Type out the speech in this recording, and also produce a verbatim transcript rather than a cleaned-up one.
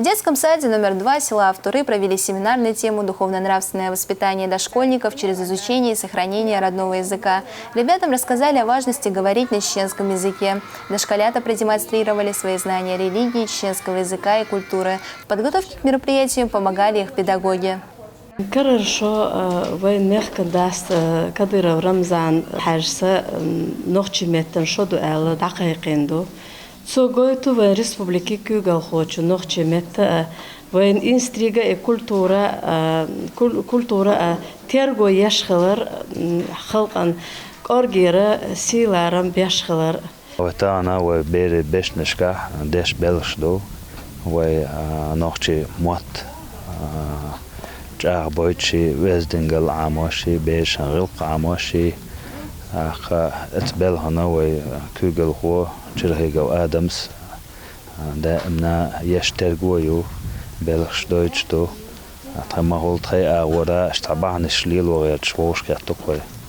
В детском саде номер два села Автуры провели семинар на тему «Духовно-нравственное воспитание дошкольников через изучение и сохранение родного языка». Ребятам рассказали о важности говорить на чеченском языке. Дошколята продемонстрировали свои знания религии, чеченского языка и культуры. В подготовке к мероприятию помогали их педагоги. Карара шо, а, вайн мехкан даста, а, Кадыров Рамзан-Хьажас, м, нохчий меттан шо ду аьлла дӀакхайкхийна ду. Цо гойту вайн республикан куьйгалхочун нохчий метта а, вайн инстрига и культура а, кул-, культура а терго еш хилар, м, халкъан кӀоргера сий-ларам беш хилар. Вай тахана вай берий бешнашкахь деш белхаш ду, вай, а, нохчий мотт, а, чӀагӀбойтуш, вездангалла Ӏамош, берашан гӀиллакх Ӏамош, тӀаккха оцу белхана вай куьйгалхо Чирхигов Адамас, а, даимна еш терго ю, белхаш дойтуш ду. Тхан ма-хуьллу тхайн агӀора аша цхьа бахьанаш лело гӀерташ вовшахкхетта-кх вай.